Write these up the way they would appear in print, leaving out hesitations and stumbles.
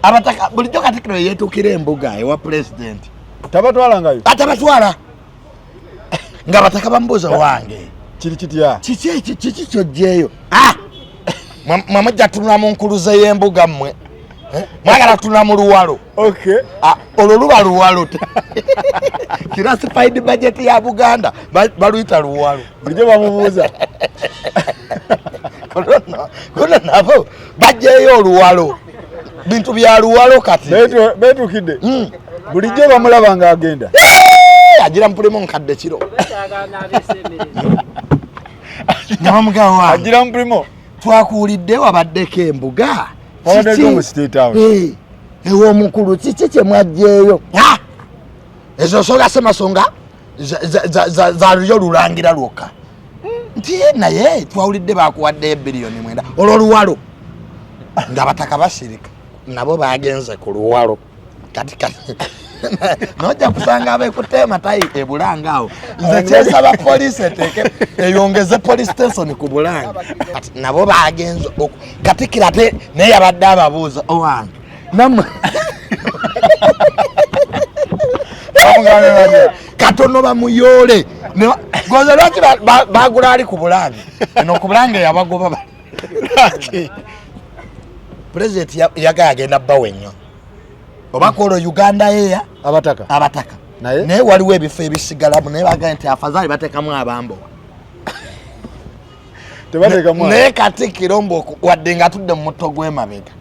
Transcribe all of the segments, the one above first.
Abataka bulijjo Katikkiro yeetuukira embuga ewa pulezidenti. Tabatwalangayo? Atabatwala. Nga abataka bamubuuza wange. Kiri kitya? Kiki eki, kiki ky'oggyeeyo? Ah! Mwe mujja tunula mu nkuluze y'embuga mmwe. Mwagala tunula mu luwalo. Okay. Ah, olwo luba luwalo. Classified budget ya Buganda baluyita luwalo. Bulijjo bamubuuza. Kuno nabo baggyeyo oluwalo. Bintu bya luwalo kati. Beetuukidde. Bulijjo bamulaba ng'agenda. Agira mpulimu nkadde kiro. Nga bamugamba wange. Agira mpulimu. Twakuwulidde wabaddeko embuga. Wabaddeko mu State House. Ew'omukulu kiki kye mwaggyeyo? Ezo nsonga Ssemasonga za lulyo lulangira lwokka. Nti naye twawulidde bakuwaddeyo biliyoni 9 olwo luwalo. Nga bataka basirika nabo bagenze ku luwalo. Kati kati nojja kusanga abekutte amatayi e Bulange awo. Nze kyesaba poliisi eteeke eyongeze police station ku Bulange. Kati nabo bagenze Katikkiro ate naye yabadde ababuuza owange nammwe katono bamuyoole. Goza lwaki bagula ali ku Bulange? Eno ku Bulange yabagoba lwaki? Pulezidenti yagala agenda bbawa ennyo. Oba kwolwo Uganda Air abataka. Abataka. Naye? Naye waliwo ebifo ebisigalamu naye bagamba nti afadhali bateekamu abambowa. Tebateekamu Naye Katikkiro mbu wadde ng'atudde mu mutto gw'emabega.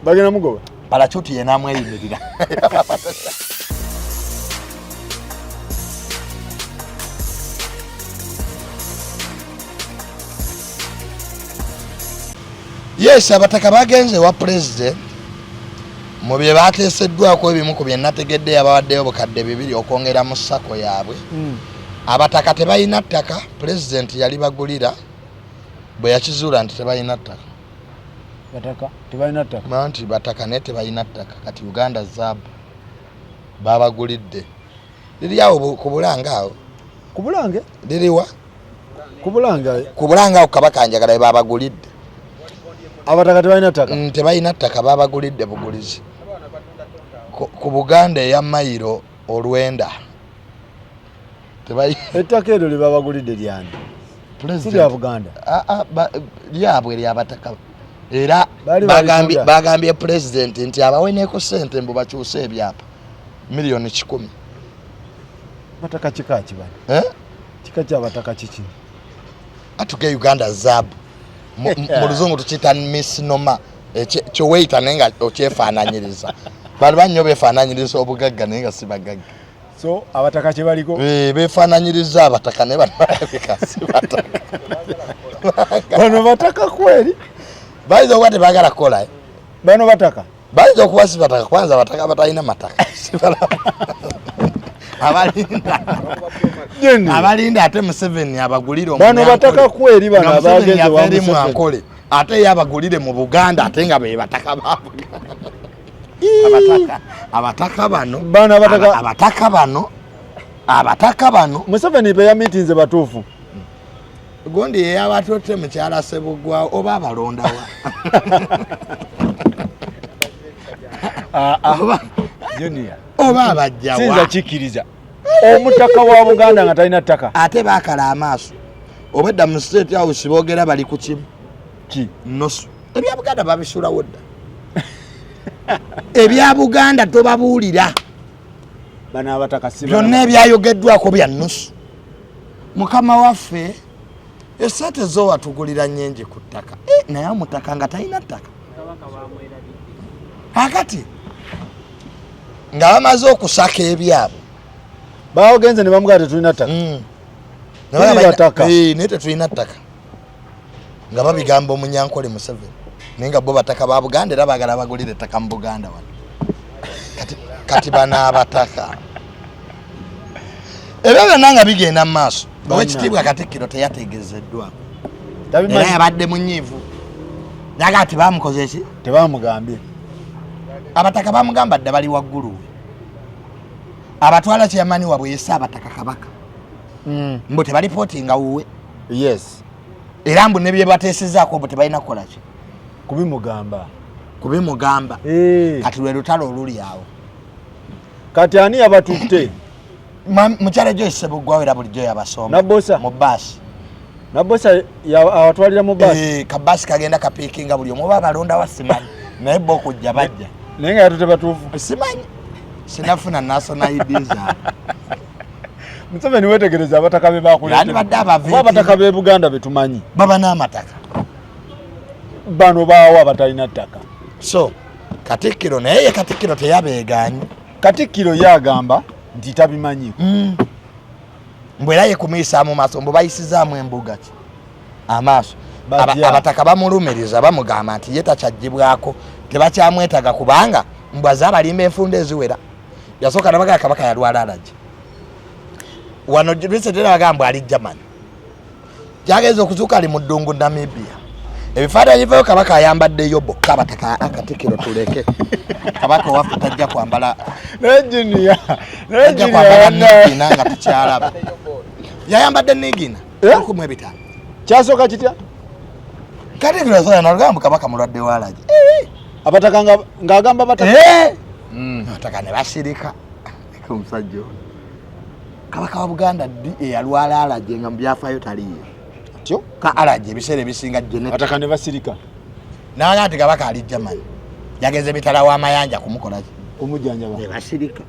Bagenda mugoba? Parachuti ye n'amweyimirira. Yes, abataka bagenze ewa pulezidenti mu bye bateeseddwako ebimu ku bye nategedde yabawaddeyo obukadde 2 okwongera mu sako yaabwe. Abataka tebalina ttaka, pulezidenti yali bagulira bwe yakizuula nti tebalina ttaka. Bataka tebalina ttaka. Nti bataka naye tebalina ttaka. Kati Uganda zaabu babagulidde. Liri awo ku Bulange awo. Ku Bulange? Liriwa? Ku Bulange. Ku Bulange awo Kabaka njagala be babagulidde. Abataka tebalina ttaka? Tebalina ttaka, babagulidde bugulizi. Ku Buganda eya mayiro olwenda. Ettaka eryo lye babagulidde lyani? Si lya Buganda? Lyabwe lyabataka. Era Baali balitunda. bagambye pulezidenti nti abawe ne ku ssente mbu bakyuse ebyapa miliyoni 100. Bataka kika ki bano? Kika kya bataka kiki? Atuge Uganda zaabu. Mu luzungu tukiyita misnoma. Kyoweyita naye nga okyefaananyiriza. Bali bannyo beefaananyiriza obugagga naye nga si bagagga. So abataka kye baliko? Beefaananyiriza abataka naye bano balabika si bataka. Bano bataka kweri? Bayinza okuba tebaagala kukola, eh? Bano bataka? Bayinza okuba si bataka, kwanza abataka abatalina mataka. Abalinda. Jenny. Abalinda ate Museveni abagulire Bano omunyankole. bataka kweri bano Nga Museveni abagenze wa ava eri Museveni. Mwankole. Ate ye abagulire mu Buganda ate nga be bataka ba Buganda. Abataka, abataka bano. Bano abataka. Abataka bano. Abataka bano. Museveni be ya meetinze batuufu. Gundi ye yabatutte mukyala Ssebuggwawo oba abalondawa. Oba Junior. Oba abajjawa. Sinza kikkiriza. Omutaka wa Buganda nga talina ttaka. Ate baakala amaaso. Obwedda mu State House boogera bali ku kimu. Ki? Nnosu. Ebya Buganda babisuulawo dda. Ebya Buganda tobabuulira. Bano abataka si Byonna balaba. ebyayogeddwako bya nnusu. Mukama waffe, essente zo watugulira nnyingi ku ttaka. Naye omutaka nga talina ttaka. Kaakati nga bamaze okusaka ebyabwe. Bagenze ne bamugamba tetulina ttaka. Tuli bataka. Naye tetulina ttaka. Nga babigamba omunyankole Museveni. Naye nga bo bataka ba Buganda era baagala bagulire ettaka mu Buganda wano. Kati bano abataka. Ebyo byonna nga bigenda mu maaso. Banna. Oweekitiibwa Katikkiro teyategeezeddwako. Tabimanyi. Era yabadde munyiivu. Naga ati bamukoze ki? Tebamugambye. Abataka bamugamba dda bali waggulu we. Abatwala chairman waabwe ye Ssaabataka Kabaka. Mbu tebalipootinga wuwe. Yes. Era mbu ne bye bateesezaako mbu tebalina kukola ki? Kubimugamba. Kubimugamba. Kati lwe lutalo oluli awo. Kati ani yabatutte? Mukyala Joyce Ssebuggwawo era bulijjo yabasomba. Nabbosa? Mu bbaasi. Nabbosa abatwalira mu bbaasi? Kabaasi kagenda kapiikinga buli omu, oba balondawa simanyi, naye bo okujja bajja. Naye nga yatutte batuufu? Simanyi, sinafuna national ID zaabwe. Museveni wetegereza abataka be bakuleetera. Yandibadde abaviiti. Oba abataka b'e Buganda be tumanyi. Baba n'amataka. Bano baawo abatalina ttaka. So Katikkiro naye ye Katikkiro teyabeegaanyi. Katikkiro ye agamba nti tabimanyi. Mbu era ye kumuyisaamu maaso, mbu bayisizaamu embuga ki amaaso. Batya. Abataka bamulumiriza, bamugamba nti ye takyaggyibwako, tebakyamwetaaga kubanga mbu azze abalimba enfunda eziwera. Yasooka nabaga Kabaka yalwala alaje. Wano recently era bagamba mbu ali Germany. Kyagenze okuzuuka ali mu ddungu Namibia. Ebifaananyi bivayo Kabaka ayambadde yobo. Abataka Katikkiro tuleke. Kabaka owaffe tajja kwambala. Naye Junior, naye Tajja Junior kwambala yadda. nigina nga tukyalaba. Yayambadde nigina. 1500. Kyasooka kitya? Katikkiro yasooka n'agamba Kabaka mulwadde wa alaje. Abataka ng'agamba abataka. Abataka ne basirika. Omusajja ono. Kabaka wa Buganda ddi eyalwala alaje nga mu byafaayo taliiyo? Atyo? Ka alaje ebiseera ebisinga genetic. Abataka ne basirika. N'agamba nti Kabaka ali Germany. Yagenze mitala w'amayanja kumukola ki? Kumujjanjaba. Ne basirika.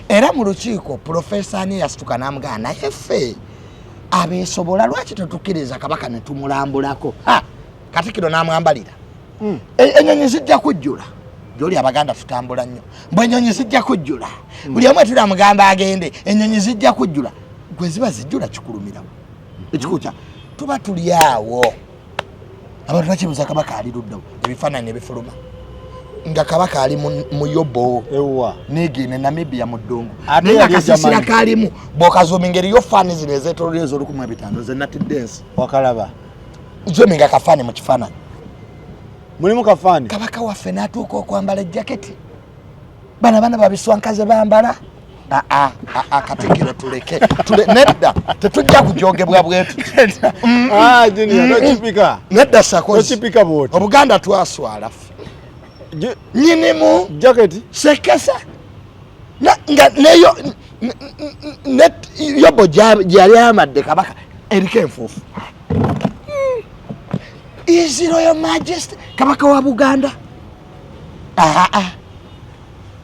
Era mu lukiiko Profesa ani yasituka n'amugamba naye ffe abeesobola lwaki tetukkiriza Kabaka ne tumulambulako? Ha! Katikkiro n'amwambalira. Ennyonyi zijja kujjula. Gy'oli Abaganda tutambula nnyo. Mbu ennyonyi zijja kujjula. Buli omu etulamugamba agende, ennyonyi zijja kujjula. Gwe ziba zijjula kikulumirawo. Ekikulu kya tuba tuli awo. Abantu bakibuuza Kabaka ali ludda wa? Ebifaananyi ne bifuluma. Nga Kabaka ali mu Yobo. Ewa. Nigi ne Namibia mu ddungu. Ate Naye nga yali kasisira Germany. kalimu. Bw'okazuuminga eriyo faani zino ezeetoolodde ez'olukumi ebitaano ze natidde ensi. Wakalaba. Zuuminga kafaani mu kifaananyi. Mulimu kafaani. Kabaka waffe n'atuuka okwambala ejjaketi. Bano abaana babiswankaze bambala. Katikkiro tuleke. Nedda, tetujja kujogebwa bwetu. Junior, tokipika. Nedda Sakozi. Tokipika bw'oti. Obuganda twaswala ffe. Nyinimu. Jaketi. Sekesa. Na, nga neyo, ne, yobo gyali ayambadde Kabaka eriko enfuufu. Is Royal Majesty Kabaka wa Buganda?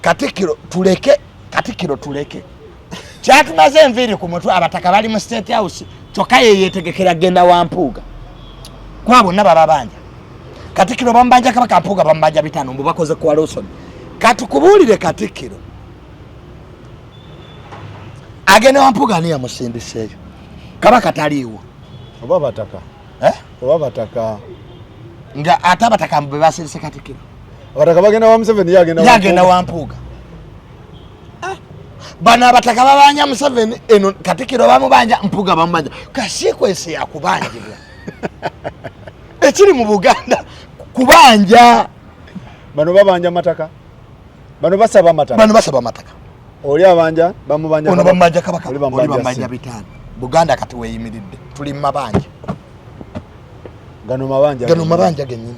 Katikkiro tuleke, Katikkiro tuleke. Kyatumaze enviiri ku mutwe, abataka bali mu State House, kyokka ye yeetegekera genda wa Mpuuga. Kuba bonna baba banja. Katikkiro bamubanja Kabaka, Mpuuga bamubanja 5, mbu bakoze kwa Lawson. Katukubuulire Katikkiro. Agenda wa Mpuuga ani yamusindiseeyo? Kabaka taliiwo. Oba bataka. Oba bataka. Nga ate abataka mbu be basindise Katikkiro. Abataka bagenda wa Museveni, ye agenda wa Ye agenda Mpuuga. wa Mpuuga. Bano abataka babanja Museveni, eno Katikkiro bamubanja, Mpuuga bamubanja. Ka sequence ya kubanjibwa. Ekiri mu Buganda kubanja. Bano babanja mataka. Bano basaba mataka. Bano basaba mataka. Oli abanja, bamubanja Ono Kabaka. bamubanja Kabaka. Oli Oli bamubanja bamubanja si. 5. Buganda kati weeyimiridde. Tuli mu mabanja. Gano mabanja. Gano mabanja gennyini.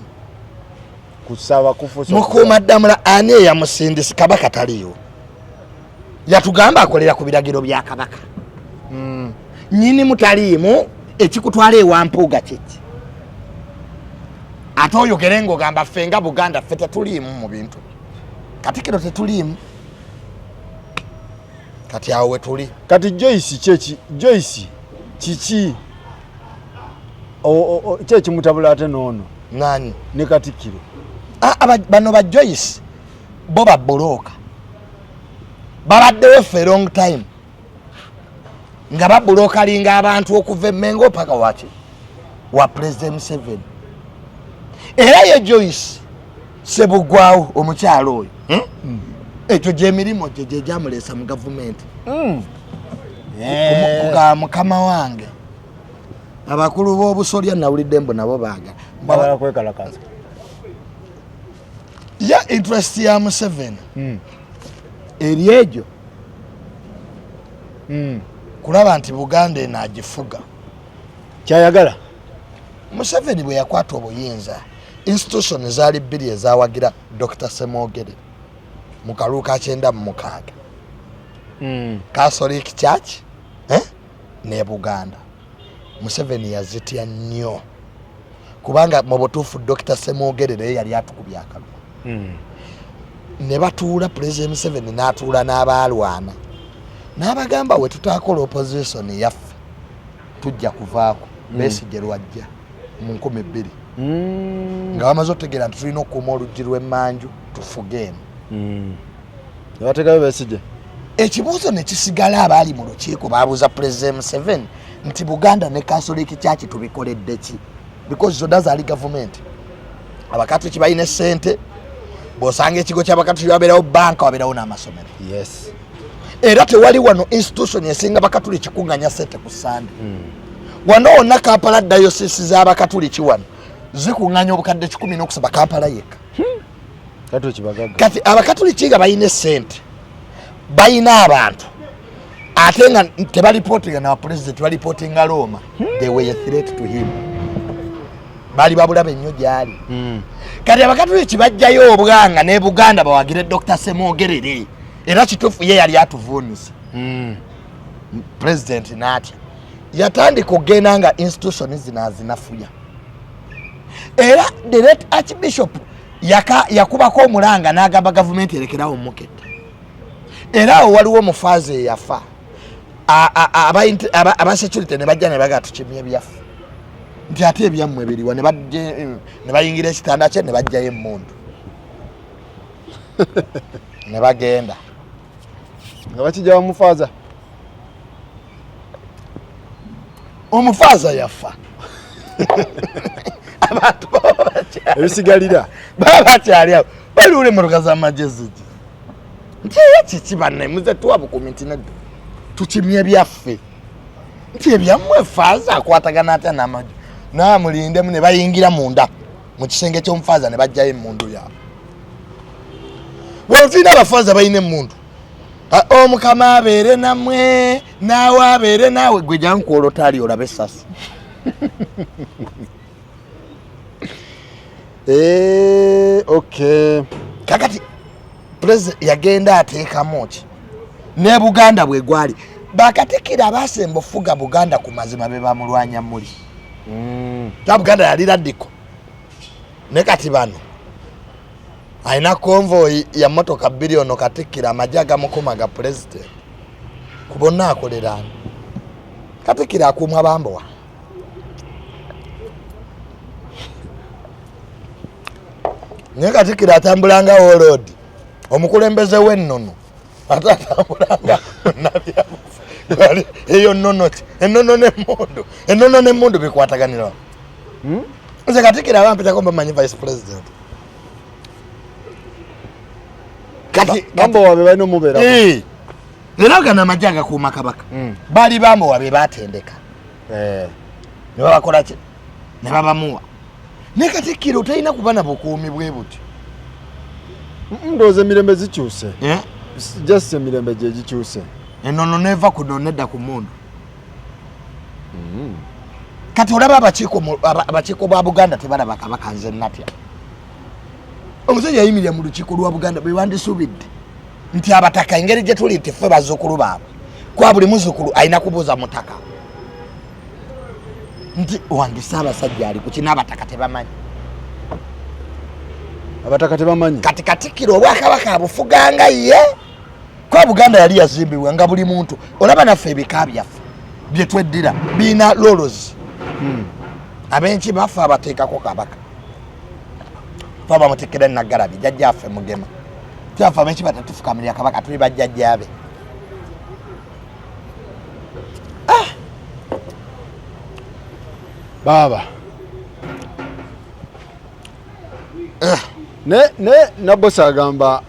Kusaba kufusa. Mukuuma Ddamula ani eyamusindise? Kabaka taliiwo. Yatugamba akolera ku biragiro bya Kabaka. Nnyini mutaliimu, ekikutwala ewa Mpuuga kiki? Ate oyogere ng'ogamba ffe nga Buganda ffe tetuliimu mu bintu. Katikkiro tetuliimu. Kati awo we tuli. Kati Joyce kyeki? Joyce kiki? Ki ekimutabula ate n'ono? Nani? Ne Katikkiro. Bano ba Joyce bo ba bbulooka. Babaddewo for a long time. Nga babulookalinga abantu okuva e Mmengo paka waki? Wa President Museveni. Era ye Joyce Ssebuggwawo omukyalo oyo. Ekyo gy'emirimu gye gye gyamuleesa mu gavumenti. Kuga mukama wange. Abakulu b'obusolya nawulidde mbu nabo baagala. Baagala kwekalakaasa. Ya interest ya Museveni. Eri egyo. Kulaba nti Buganda eno agifuga. Kyayagala. Museveni bwe yakwata obuyinza, institution zaali bbiri ezawagira Dr Semwogerere mu kalulu ka 96, Catholic Church ne Buganda. Museveni yazitya nnyo, kubanga mu butuufu Dr Semwogerere ye yali atukubye akalulu. Ne batuula, President Museveni n'atuula n'abaalwana n'abagamba, we tutakola opposition yaffe tujja kuvaako. Besigye lwajja mu 2000 nga bamaze otegeera nti tulina okukuuma oluggi lw'emmanju tufuge eno. Nebatekayo Besigye. Ekibuuzo ne kisigala, abaali mu lukiiko babuuza President Museveni nti Buganda ne Catholic Church tubikoledde ki? Because zonna zaali gavumenti. Abakatuliki balina essente, bw'osanga ekigo ky'Abakatuliki wabeerawo banka, wabeerawo n'amasomero. Era tewali wano institution esinga Bakatuliki kuŋŋanya sente ku Sande. Wano wonna Kampala, dayosisi z'Abakatuliki wano zikuŋŋanya obukadde 100 n'okusaba Kampala yekka. Katuliki bagagga. Kati Abakatuliki nga balina essente, balina abantu, ate nga tebalipootinga na president, balipootinga Roma. They were a threat to him, baali babulabe nnyo gyali. Kati Abakatuliki bajjayo obwanga ne Buganda bawagire Dr Semwogerere, era kituufu ye yali atuvuunise. President n'atya, yatandika okugenda nga institution zino azinafuya. Era the late Archbishop yakubako omulanga n'agamba gavumenti erekerawo muketta. Era awo waliwo omufaaza eyafa, abasecurity ne bajja ne baga, "Tukimye ebyaffe." Nti, "Ate ebyammwe biriwa?" Ne bayingira ekitanda kye ne bajjayo emmundu ne bagenda. Nga bakijja bamufaaza. Omufaaza yafa, abantu baba bakyali Ebisigalira. Baba bakyali awo baliwula emmotoka z'amagezi gi nti era kiki banne muze tuwa bukumi nti nedda, tukimye byaffe. Nti ebyammwe, faaza akwatagana atya n'amagye? Naamulindemu, ne bayingira munda mu kisenge ky'omufaaza ne bajjayo emmundu yaabwe. Wano tulina abafaaza balina emmundu. Ah, Omukama abeere nammwe, naawe abeere naawe. Gwe jangu olotaali olabe essasi. Okay. Kakati President yagenda ateekamu ki ne Buganda bwe gwali bakatikira abasemba ofuga Buganda ku mazima be bamulwanya muli. Ta Buganda yali radical, ne kati bano alina convoy ya motoka bbiri. Ono katikkiro amagye agamukuma ga president ku bonna akolerani? Katikkiro akuumwa bambowa. Naye katikkiro atambulanga warlord, omukulembeze w'ennono, ate atambulanga nabyabufu. Eyo nnono ki? Ennono n'emmundu, ennono n'emmundu bikwataganira. Nze katikkiro abampitako mbamanyi vice president. Kati bambowa be balina omubeerako. Eh. Era gano amagye agakuuma kabaka baali bambowa be batendeka ne babakola ki ne babamuwa. Ne katikkiro talina kuba na bukuumi bwe buti. Ndowooza emirembe zikyuse. Eh? Just emirembe gye gikyuse. Enono neva kuno nedda ku mundu. Kati olaba abakiiko bwa Buganda tebalaba kabaka. Nze natya, omusajja yayimirira mu lukiiko lwa Buganda bwe bandisuubidde nti abataka engeri gye tuli nti ffe bazzukulu baabwe, kwa buli muzzukulu alina kubuuza mutaka nti, "Wange Ssaabasajja ali kuki?" N'abataka tebamanyi. Abataka tebamanyi. Kati katikkiro obwakabaka abufuganga ye, kwa Buganda yali yazimbibwa nga buli muntu olaba naffe ebika byaffe bye tweddira biina lolozi. Abenki baffe abateekako kabaka, fe bamuteekera Naggalabi, jjajjaffe Mugema. Tyaffe abenki batetufukamirira kabaka, tuli bajjajjabe. Baaba ne ne Nabosa agamba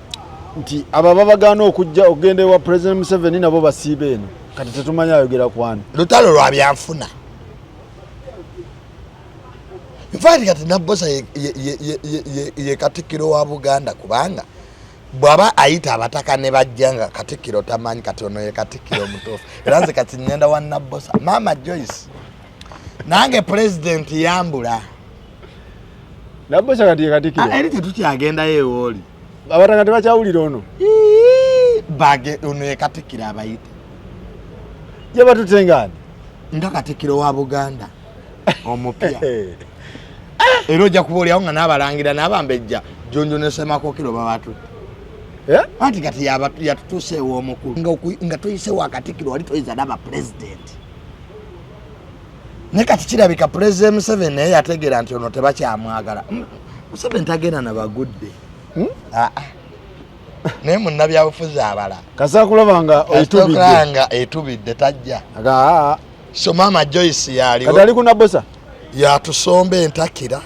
nti abo ababagaana okujja okugenda ewa President Museveni nabo basiiba eno. Kati tetumanyi ayogera kwani. Lutalo lwa byanfuna. Infact kati Nabosa ye katikkiro wa Buganda, kubanga bw'aba ayita abataka ne bajja nga katikkiro tamanyi. Kati ono ye katikkiro omutuufu. Era nze kati ngenda wa Nabosa, Maama Joyce, nange pulezidenti yambula. Nabbosa kati ye Katikkiro. Ah, eri tetukyagendayo ewooli. Abataka tebakyawulira ono. Bage ono ye Katikkiro abayite. Yabatutte ng'ani? Nga Katikkiro wa Buganda omupya. Era ojja kuba oliawo nga n'abalangira n'abambejja Jonjo ne Ssemakokiro babatutte. Eh? Anti kati yatutuuse ew'omukulu nga tuyise wa Katikkiro wali toyinza naba pulezidenti. Naye kati kirabika Pulezidenti Museveni naye yategeera nti ono tebakyamwagala. Museveni tagenda na bagudde. Hmm? Ah, ah. Naye munnabyabufuzi abala. Kasita kulaba nga etubidde. Nga etubidde tajja. Aga. So Mama Joyce yaliwo. Kati ali ku Nabbosa? Yatusomba entakira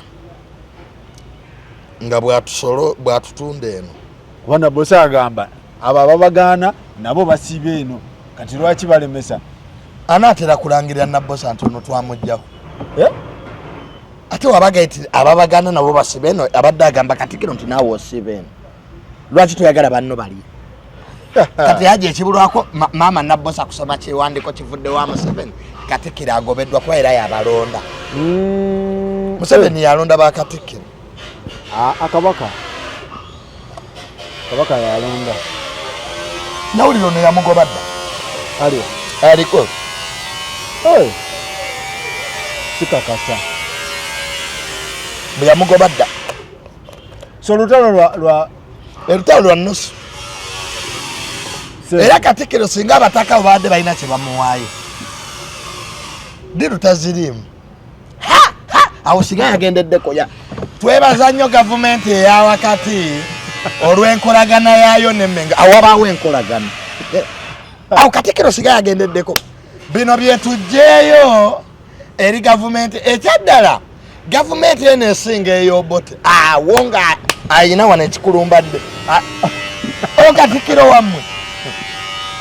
nga bwatutunda eno. Kuba Nabbosa agamba abo ababagaana nabo basiiba eno, kati lwaki balemesa? Anaatera kulangirira Nabbosa nti ono twamuggyako. Eh? Ate wabaga nti ababagaana nabo basiba eno, abadde agamba Katikkiro nti naawe osiiba eno, lwaki toyagala banno balye? Kati yaja ekibulwako maama Nabbosa kusoma kiwandiiko kivudde wa Museveni, Katikkiro agobeddwa kuba era yabalonda. Museveni yalonda ba Katikkiro. Kabaka. Kabaka yalonda. Nawulira ono yamugoba dda. Aliwa? Aliko. Hey. Sikakasa. Bwe yamugoba dda. So olutalo lwa olutalo lwa nnusu. Era Katikkiro singa abataka babadde balina kye bamuwaayo. Ddiru taziriimu. Awo singa yagendeddeko ya. Twebaza nnyo gavumenti eya wakati olw'enkolagana yaayo n'Emmengo. Awo wabaawo enkolagana. Awo Katikkiro singa yagendeddeko. Bino bye tuggyeeyo eri gavumenti. Ekyaddala gavumenti eno esinga ey'Obote. Awo nga ayina wano ekikulumbadde. O Katikkiro wammwe.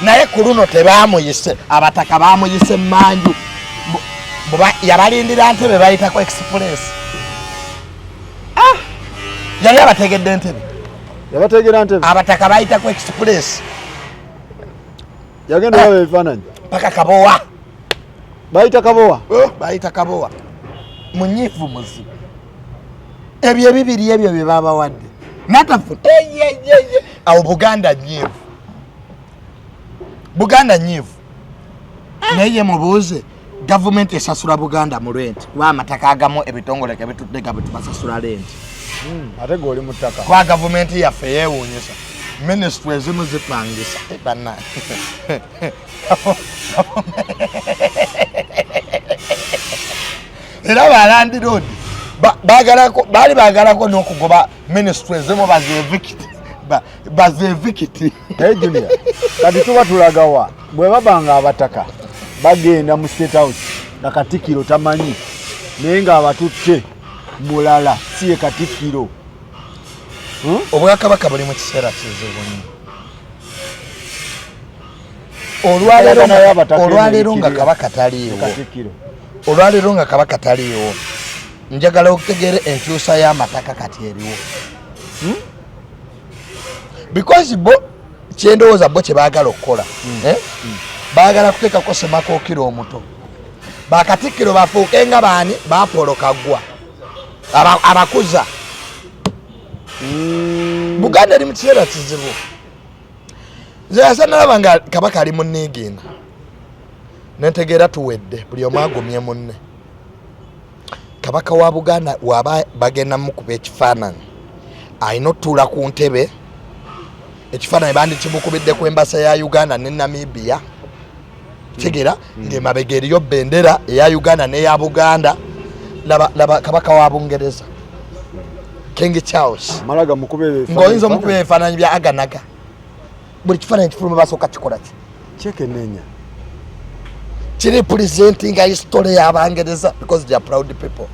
Naye ku luno tebaamuyise, abataka baamuyise mmanju. Yabalindira ntebe bayitako express. Yali abategedde ntebe. Yabategera ntebe. Abataka bayitako express. Yagenda olaba ebifaananyi. Paka Kabowa. Bayita Kabowa? Oh, bayita Kabowa. Munyiivu muzibu. Ebyo ebibiri ebyo bye babawadde. Natafu. Awo Buganda nnyiivu. Buganda nnyiivu. Naye ye mubuuze gavumenti esasula Buganda mu rent kuba amataka agamu ebitongole kebitudde ga bwetubasasula rent. Ate gwe oli mu ttaka. Kuba gavumenti yaffe yeewuunyisa. Minisitule ezimu zipangisa. Banna. Era ba landlord baali baagalako n'okugoba minisitule ezimu bazeevikiti. Naye Junior, kati tuba tulagawa bwe baba nga abataka bagenda mu State House nga Katikkiro tamanyi, naye ng'abatutte mulala si ye Katikkiro. Obwakabaka buli mu kiseera kizibu nnyo. Olwaleero nga Kabaka taliiwo. Olwaleero nga Kabaka taliiwo. Njagala okutegeera enkyusa y'amataka kati eriwo. Because bo kyendowooza bo kye baagala okukola. Baagala kuteekako Ssemakokiro omuto. Bakatikkiro bafuuke nga baani? Ba Paul Kaggwa. Abakuza. Buganda eri mu kiseera kizibu. Nze yasa nalaba nga Kabaka ali mu nniigiina. Nentegeera tuwedde, buli omu agumye munne. Kabaka wa Buganda waba bagenda mukuba ekifaananyi, alina otutuula ku ntebe. Ekifaananyi bandikimukubidde ku embasa ya Uganda ne Namibia. Kitegeera ng'emabega eriyo bendera eya Uganda n'eya Buganda. Laba Kabaka wa Bungereza King Charles. Malaga mukube ebifaananyi. Ng'oyinza omukuba ebifaananyi bya Aganaga. Buli kifaananyi kifuluma basooka kikola ki? Kyekenneenya. Kiri presenting a history y'Abangereza because they are proud people.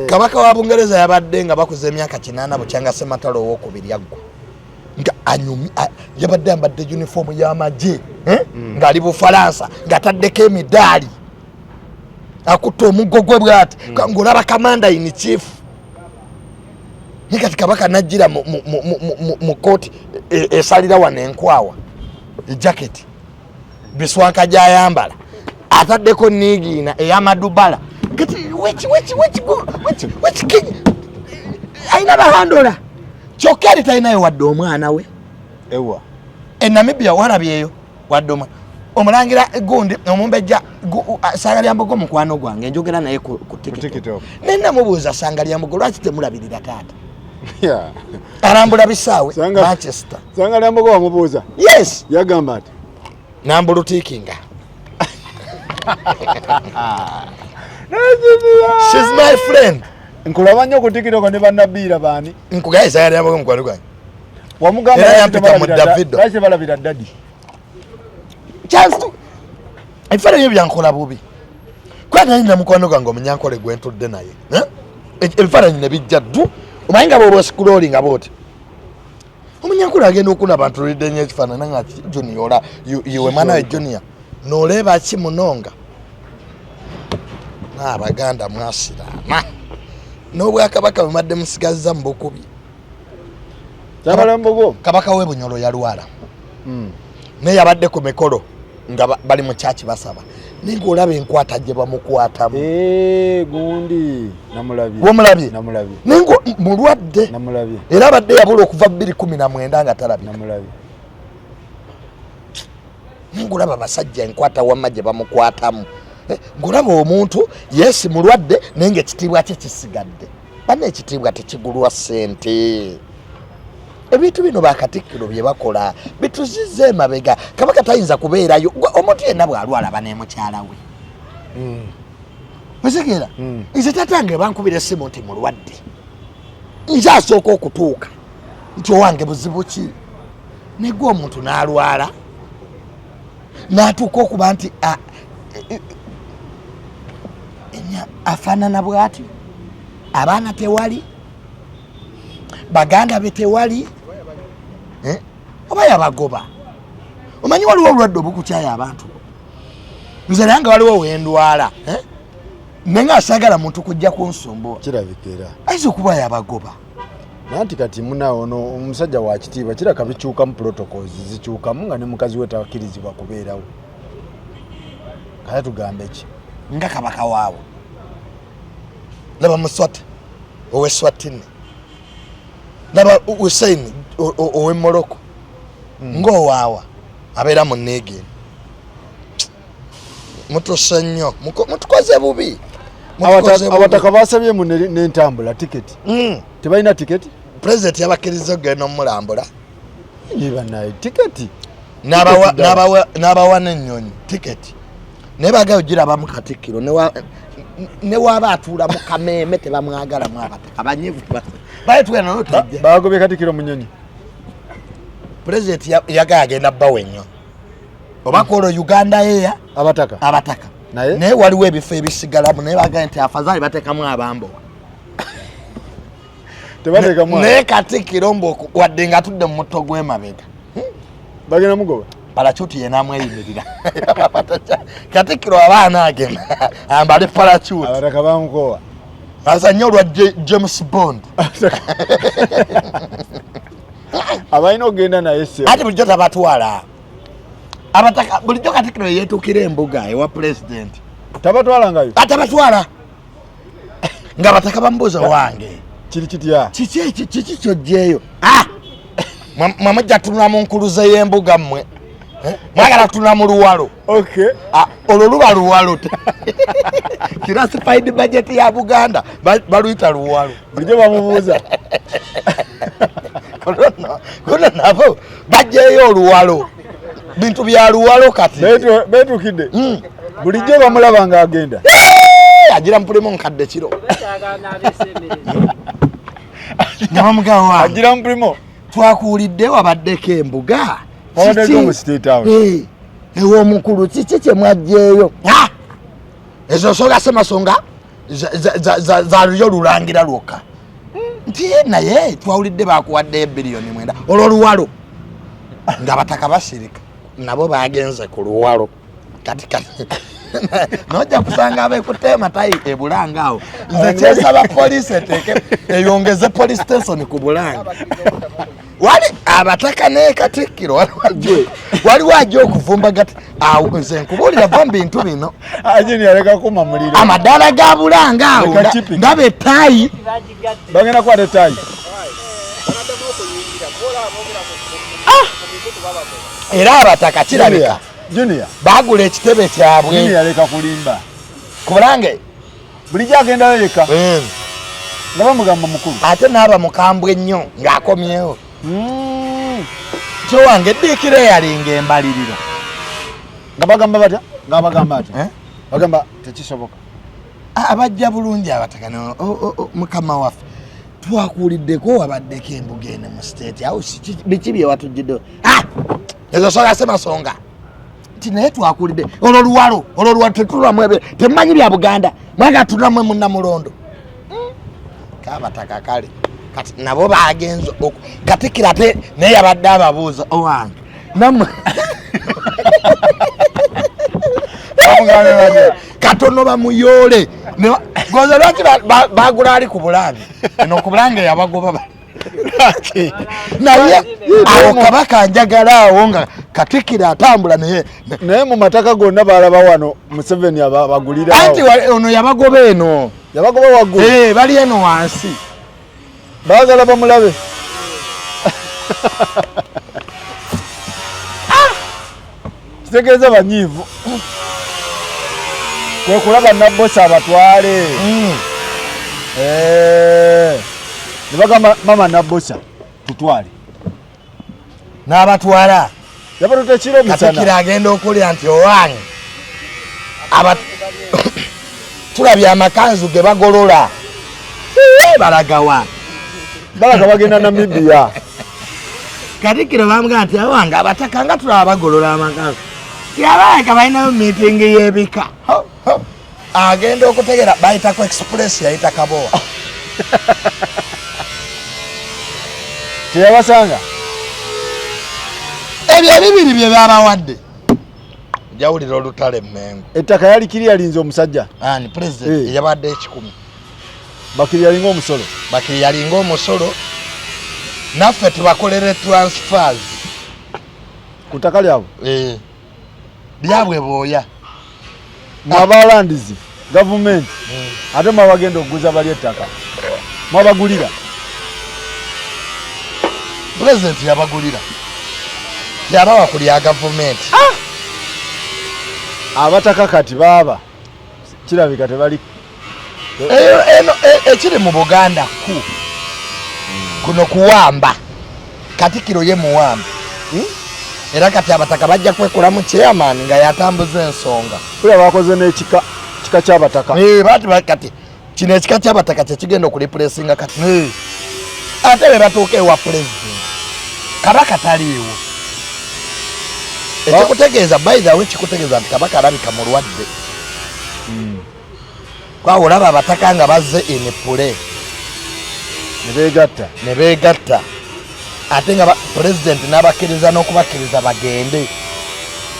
Kabaka wa Bungereza yabadde nga bakuza emyaka 8 bukyanga Ssematalo owokubiri aggwa. Nga anyumi, yabadde ayambadde uniform y'amagye, ng'ali Bufalansa, ng'ataddeko emidaali. Akutte omuggo gwe bw'ati, ng'olaba commander in chief. Naye kati Kabaka n'ajjira mu kkooti esalira wano enkwawa, ejaketi, biswanka gy'ayambala, ataddeko niigiina ey'amadubala. Kati Which, which, which, which, which king alina bahandola kyokka eri talinayo wadde omwana we. Ewa. E Namibia walabyeyo wadde omwana. Omulangira gundi omumbejja Ssangalyambogo mukwano gwange, njogera naye ku TikTok. TikTok. Naye namubuuza, Ssangalyambogo, lwaki temulabirira taata? Alambula bisaawe Manchester. Ssangalyambogo wamubuuza? Yes. Yagamba ati? Nambulutikinga. She's my friend. Nkulaba nnyo ku TikTok ne bannabiira baani. Nkugaye, Ssangalyambogo mukwano gwange. Wamugamba? Era yampita mu Davido. Lwaki tebalabira daddy? Chance to ebifaananyi ebyo byankola bubi, kuba nali na mukwano gwange omunyankole gwentudde naye, eh? Ebifaananyi ne bijja ddu, omanyi nga bwoba oscrollinga bwoti, omunyankole agenda okulaba ntulidde nnyo ekifaananyi nga Junior ola iwe mwana we Junior nooleba ki munonga n'Abaganda mwasiraama n'obwakabaka bwemadde musigazza mu bukubi. Ssangalyambogo. Kabaka w'e Bunyolo yalwala, naye yabadde ku mikolo nga bali mu kyaki basaba, naye ngaolaba enkwata gye bamukwatamu. Eh, gundi namulabye. Wamulabye? Namulabye. Naye nga mulwadde. Namulabye. Era abadde yabula okuva 2019 nga talabika. Namulabye. Naye ngaolaba abasajja enkwata wamma gye bamukwatamu. Eh, ng'olaba omuntu yesi mulwadde, naye ngaekitiibwa kye kisigadde. Bana, ekitiibwa tekigulwa ssente. Ebintu bino bakatikkiro bye bakola bituzizza emabega. Kabaka tayinza kubeerayo. Omuntu yenna bw'alwala aba ne mukyala we, otegeera? Nze tatange bankubira essimu nti mulwadde, nze asooka okutuuka nti owange buzibu ki? Negwe omuntu n'alwala n'atuuka okuba nti afaanana bw'atyo, abaana tewali, baganda be tewali, eh? Oba yabagoba. Omanyi waliwo obulwadde obukukyaya abantu. Nze naye nga waliwo wendwala, eh? Naye nga saagala muntu kujja kunsumbuwa. Kirabika era. Ayinza okuba yabagoba. Nanti kati munawo ono omusajja wa kitiibwa, kiraka bikyukamu, protocols zikyukamu nga ne mukazi we takkirizibwa kubeerawo. Kale tugambe ki? Nga kabaka waabwe, laba Muswati ow'Eswatini, laba Hussein ow'e Morocco, ng'owaawa abeera mu Niigini. Mutuse nnyo, mutukoze bubi. Mutukoze bubi. Abataka basabyemu n'entambula, tiketi. Tebalina tiketi. Pulezidenti yabakkiriza okugenda omulambula. Banaye, tiketi. N'abawa Tiketi ddala. N'abawa n'ennyonyi tiketi, naye bagala ogirabamu Katikkiro ne waaba atuula mu kameeme tebamwagalamu. Abataka banyivu, baye tugenda nayo tojja. Bagobye Katikkiro mu nyonyi. Pulezidenti yagala agenda bbawa ennyonyi oba kwolwo Uganda Air. Abataka? Abataka. Naye? Naye waliwo ebifo ebisigalamu, naye bagamba nti afazaali bateekamu abambowa. Tebateekamu. Naye Katikkiro mbu wadde nga atudde mu mutto gw'emabega. Bagenda mugoba. Parachute yenamweyimirira. Katikkiro aba anaagenda ambale parachute. Abataka bamukowa. Azanye olwa James Bond. Abalina okugenda naye se. Ati bulijjo tabatwala abataka, bulijjo Katikkiro yeetuukira embuga ewa pulezidenti. Tabatwalangayo. Atabatwala, nga abataka bamubuuza, wange Kiri kitya? Kiki eki? Kiki kyojjeeyo? Ah! Mwe mujja tunula mu nkuluze y'embuga mmwe. Eh? Mwagala tunula mu luwalo. Ah, olwo luba luwalo. Classified budget ya Buganda baluyita luwalo. Bulijjo bamubuuza. Kuno nabo bajjeeyo oluwalo, bintu bya luwalo kati. Beetuukidde. Bulijjo bamulaba ng'agenda. Eh, agira mupulimu nkadde kiro nga bamugaba wange. Agira mupulimo. Twakuwulidde wabaddeko embuga. Wabaddeko Kiki? mu State House. Eh, ew'omukulu kiki kye mwajjeeyo? Ah! Ezo nsonga semasonga za lulyo lulangira lwokka nti ye naye twawulidde bakuwaddeyo 9 biliyoni, olwo luwalo, nga bataka basirika nabo bagenze ku luwalo. Kati kati Nojja kusanga abekutte amatayi e Bulanga awo. Nze kyensaba poliisi eteeke eyongeze police station ku Bulanga. Wali abataka ne Katikkiro waliwo ajja okuvumba gati awo. Nze nkubuulira, va mu bintu bino. Ajini yaleka kuma muliro. Amadaala ga Bulanga awo ndaba ettaayi. Bagenda kukwata ettaayi. Era abataka kirabika Junior bagula ekitebe kyabwe. Junior yaleka kulimba. Ku Bulange bulijjo agendayo yekka nga bamugamba mukulu. Ate n'aba mukambwe nnyo ng'akomyewo. Kyowange eddiikiro eyalinga embalirira. Nga bagamba batya? Nga bagamba atya? Eh? Bagamba tekisoboka. Abajja bulungi abataka mukama waffe twakuwuliddeko wabaddeko embuga eno mu State House, biki bye watujjidde? Ezo songa semasonga nti naye twakuwulidde olwo luwalo, olwo luwalo tetulwamu ebyo, temumanyi bya Buganda, mwaga tulamwe munnamulondo. Kabataka kale kati nabo bagenze Katikkiro ate naye yabadde ababuuza, owange nammwe katono bamuyoole goza lwaki bagula ali ku Bulange eno, ku Bulange yabagoba naye awo Kabaka njagala awo nga Katikkiro atambula naye. Naye mu mataka gonna balaba wano Museveni abagulira. Anti ono yabagoba eno. Yabagoba waggulu. Eh, bali eno wansi. Baagala bamulabe. Kitegeeza banyiivu kwe kulaba Nabbosa abatwale. Eh, ne bagamba mama Nabbosa tutwale. N'abatwala. Yabatuta ekiro misana. Katikkiro agenda okulya nti owange tulabye amakanzu ge bagolola balagawa? Balaga bagenda Namibia. Katikkiro bamugamba nti awange abataka nga tulaba bagolola amakanzu, yabaleka balinayo miitingi y'ebika. Agenda okutegera bayitako express yayita Kabowa. Teyabasanga. Ebyo ebibiri bye babawadde jawulira olutalo emmengo. Ettaka yali kiri yalinze omusajja. Ani? President. Eh. Yabadde 100. Bakiri yalinga omusolo. Bakiri yalinga omusolo, naffe tubakolere transfers ku ttaka lyabwe. Eh. Lyabwe booya. Mwabalandizi gavumenti ate mwabagenda okuguza bali ettaka mwabagulira. President yabagulira, yabawa ku lya gavumenti. Abataka kati baaba kirabika tebali. Eyo eno ekiri mu Buganda ku kuno kuwamba. Katikiro ye muwamba. Era kati abataka bajja kwekolamu chairman nga yatambuza ensonga. Kula bakoze n'ekika kika ky'abataka. Eh, bati kati kino ekika ky'abataka kyekigenda okureplacinga kati. Ate bwe batuuka ewa president, Kabaka taliiwo, ekikutegeeza, by the way, kikutegeeza nti Kabaka alabika mulwadde. Kwawe olaba abataka nga bazze in pule. Ne beegatta. Ne beegatta, ate nga president n'abakkiriza n'okubakkiriza bagende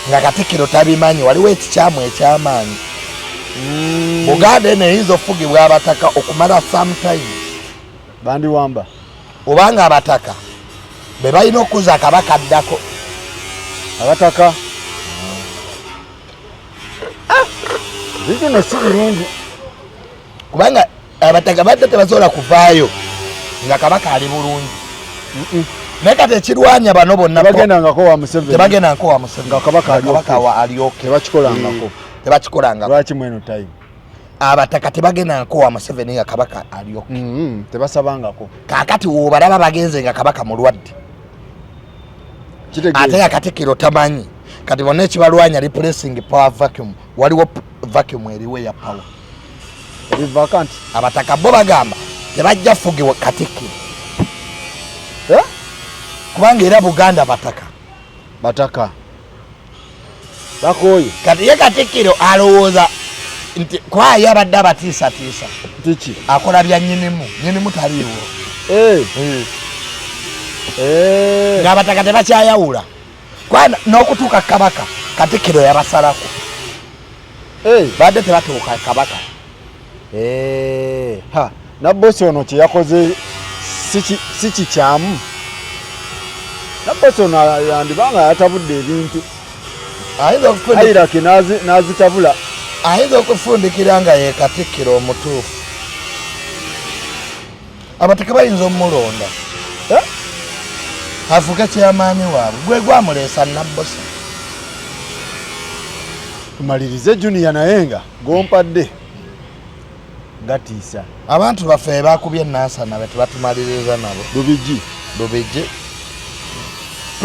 nga Katikkiro tabimanyi. Waliwo ekikyamu ekyamaanyi. Buganda eno eyinza okufugibwa abataka okumala sometime. Bandiwamba. Obanga abataka be balina okukuza Kabaka addako. Abataka bino si birungi. Kubanga abataka badde tebasobola kuvaayo nga Kabaka ali bulungi, naye kati ekirwanya bano bonna tebagendangako wa Museveni. Tebagendangako wa Museveni. Nga Kabaka ali Kabaka okay. wa alyoke. Tebakikolangako. Tebakikolangako. Lwaki mweno time? Abataka tebagendangako wa Museveni nga Kabaka alyoke. Tebasabangako. Kaakati wobalaba bagenze nga Kabaka mulwadde, ate kitegeeza nga Katikkiro tamanyi. Kati bonna ekibalwanya replacing power vacuum. Waliwo vacuum eriwo eya power. Eri vacant. Abataka bo bagamba tebajja fugibwa Katikkiro. Eh? Kubanga era Buganda bataka. Bataka bakooye. Kati ye Katikkiro alowooza nti kwaye abadde abatiisatiisa. Tiki akola bya nyinimu, nyinimu taliiwo. Eh. Eh. Ng'abataka tebakyayawula. Kwana n'okutuuka Kabaka, Katikkiro yabasalako. Badde tebatuuka kabaka. Ha, Nabbosa ono kye yakoze si kikyamu. Nabbosa ono yandibanga yatabudde ebintu. Hierarchy n'azitabula. Ayinza okufundikira nga ye katikkiro omutuufu. Abataka bayinza omulonda afuuke kyamaani waabwe, gwe gwamuleesa Nabbosa. Tumalirize Junior, naye nga gompadde gatiisa. Abantu baffe bakubye Nansana be tebatumaliriza nabo. Lubigi. Lubigi.